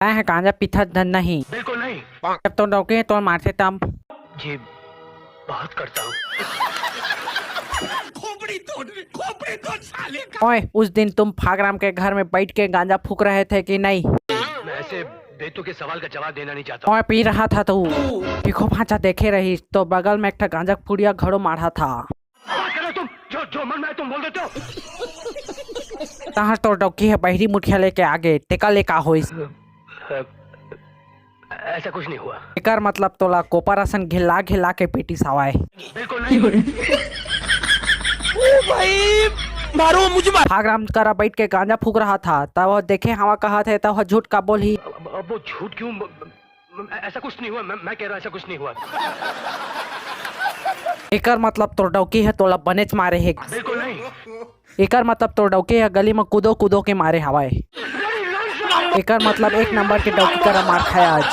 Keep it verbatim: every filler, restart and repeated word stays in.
तैं ह गांजा पीथस धन नहीं। बिल्कुल नहीं। जब तो डौकी हे तोर मारथे तब। जी, बहुत करता हूँ। खोपड़ी तोड़, खोपड़ी तोड़ साले का। ओए, उस दिन तुम फागराम के घर में बैठ के गांजा फूंक रहे थे कि नहीं? मैं ऐसे बेतुके सवाल का जवाब देना नहीं चाहता। ओए, पी रहा था तू। पीखो भांचा देखे रहिस तो बगल में एक ठा गांजा के पुड़िया घड़ो माढ़ा था। बात करो तुम, जो, जो मन में आए तुम बोल देते हो। तहां तोर डौकी हे बहिरी मुठिया लेके आगे, तेकर ले का होइस? अ, ऐसा कुछ नहीं हुआ। एकर मतलब तोला कोपर असन घिल्ला घिल्ला के पीटिस हवय। बिल्कुल नहीं। ओ भाई, मारो मुझे, मारो। फागराम करा बैठ के गांजा फूंक रहा था, तब वो देखे हवा कहत हे, तब वो झूठ का बोलही। अब, अब वो झूठ क्यों? म-, म-, ऐसा कुछ नहीं हुआ। मैं, मैं कह रहा हूँ, ऐसा कुछ नहीं हुआ। एकर मतलब तोर डौकी हे तोला बनेच मारे हे। बिल्कुल नहीं। एकर मतलब तोर डौकी हे गली में कूदो कूदो के मारे हवय। एकर मतलब एक नंबर के डौकी करा मार खाया आज।